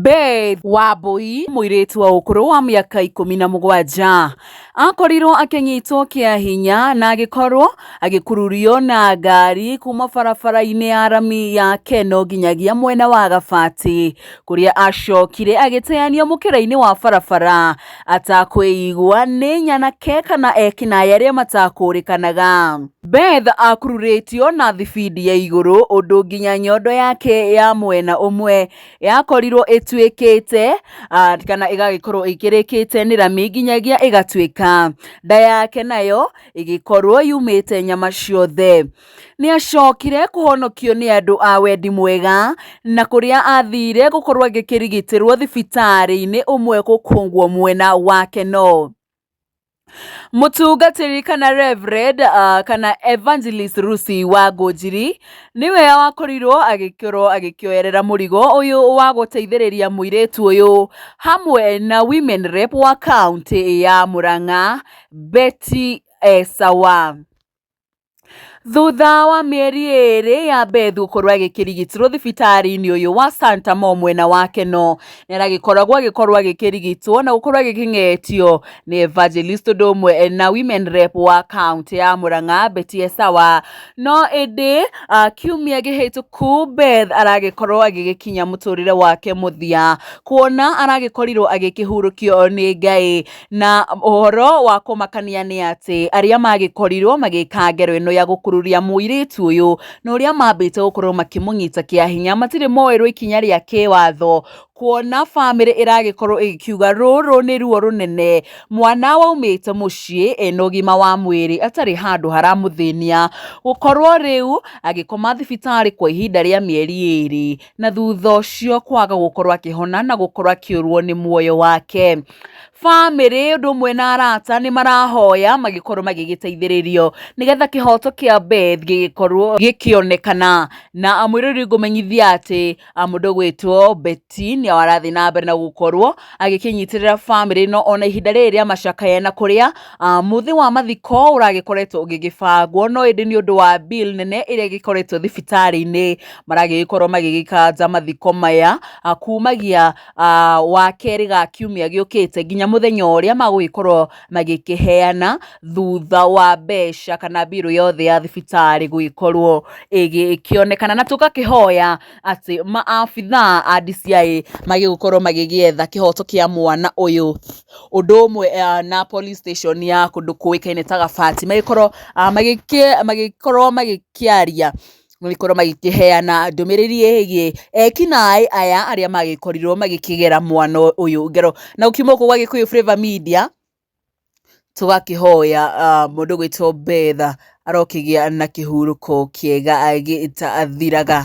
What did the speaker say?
Beth Wambui, mũirĩtu wa ũkũrũ wa mĩaka 17, akorirwo akĩnyitwo kĩa hinya na agĩkorwo agĩkururio na ngari kuma barabara-inĩ ya rami ya Keno nginyagia mwena wa Gabati, kũrĩa acokire agĩteanio mũkĩra-inĩ wa barabara atakwĩigua nĩ nyanake kana ekinaĩ arĩa matakũrĩkanaga. Beth akururĩtio na thibindi ya igũrũ ũndũ nginya nyondo yake ya mwena ũmwe yakorirwo ĩtuĩkĩte kana ĩgagĩkorwo ĩkĩrĩkĩte nĩ rami nginyagia ĩgatuĩka. Nda yake nayo ĩgĩkorwo yumĩte nyama ciothe. Nĩ acokire kũhonokio nĩ andũ a wendi mwega na kũrĩa athire gũkorwo agĩkĩrigitĩrwo thibitarĩ-inĩ ũmwe gũkũngwo mwena wa Kenol. Mũtungatĩri kana Reverend kana Evangelist Lucy Wangũnjiri nĩwe wakorirwo agĩkorwo agĩkĩoerera mũrigo ũyũ wa gũteithĩrĩria mũirĩtu ũyũ hamwe na Women Rep wa kaũntĩ ya Murang'a Betty Esawa. Thutha wa mĩeri 2 ya Beth gũkorwo agĩkĩrigitĩrwo thibitarĩ-inĩ ũyũ wa Santa Mo mwena wa Keno, nĩ aragĩkoragwo agĩkorwo agĩkĩrigitwo na gũkorwo agĩkĩng'etio nĩ Evangelist ũndũ ũmwe na Women Rep wa kaũntĩ ya Murang'a Betty Esawa. No ĩndĩ kiumia kĩhĩtũku Beth aragĩkorwo agĩgĩkinya mũtũrĩre wake mũthia, kuona aragĩkorirwo agĩkĩhurũkio nĩ Ngai. Na ũhoro wa kũmakania nĩ atĩ arĩa magĩkorirwo magĩka ngero ĩno ya gũkururia mũirĩtu ũyũ na ũrĩa mambĩte gũkorwo makĩmũnyita kĩa hinya matirĩ moerwo ikinya rĩa kĩwatho, kuona bamĩrĩ ĩragĩkorwo ĩgĩkiuga rũrũ nĩ ruo rũnene, mwana waumĩte mũciĩ ena ũgima wa mwĩrĩ atarĩ handũ haramũthĩnia, gũkorwo rĩu agĩkoma thibitarĩ kwa ihinda rĩa mĩeri 2 na thutha ũcio kwaga gũkorwo akĩhona na gũkorwo akĩũrwo nĩ muoyo wake. Bamĩrĩ ũndũ ũmwe na arata nĩ marahoya magĩkorwo magĩgĩteithĩrĩrio nĩgetha kĩhoto kĩa Beth gĩgĩkorwo gĩkĩonekana. Na mwĩrori ngũmenyithia atĩ mũndũ ũgwĩtwo Betty nĩ arathiĩ na mbere na gũkorwo agĩkĩnyitĩrĩra bamĩrĩ ĩno ona ihinda rĩrĩ rĩa macakaya na kũrĩa mũthĩ wa mathiko ũragĩkoretwo ũgĩgĩbangwo, no ĩndĩ nĩ ũndũ wa bill nene ĩrĩa ĩgĩkoretwo thibitarĩ-inĩ maragĩkorwo magĩgĩkanja mathiko maya kumagia wa kerĩ ga kiumia gĩũkĩte nginya mũthenya ũrĩa magũgĩkorwo magĩkĩheana thutha wa mbeca kana mbirũ yothe ya thibitarĩ gũgĩkorwo ĩgĩkĩonekana. Na tũgakĩhoya atĩ maabithaa a DCI magĩgũkorwo magĩgĩetha kĩhoto kĩa mwana ũyũ, ũndũ ũmwe na police station ya kũndũ kũĩkaine ta Gabati, magĩkorwo magĩkorwo magĩkĩaria, magĩkorwo magĩkĩheana ndũmĩrĩri ĩgiĩ ekinaĩ aya arĩa magĩkorirwo magĩkĩgera mwana ũyũ ngero. Na gũkiuma gũkũ gwa Gĩkũyũ Flavour Media, tũgakĩhoya mũndũ ũgwĩtwo Beth arokĩgĩa na kĩhurũko kĩega gĩtathiraga.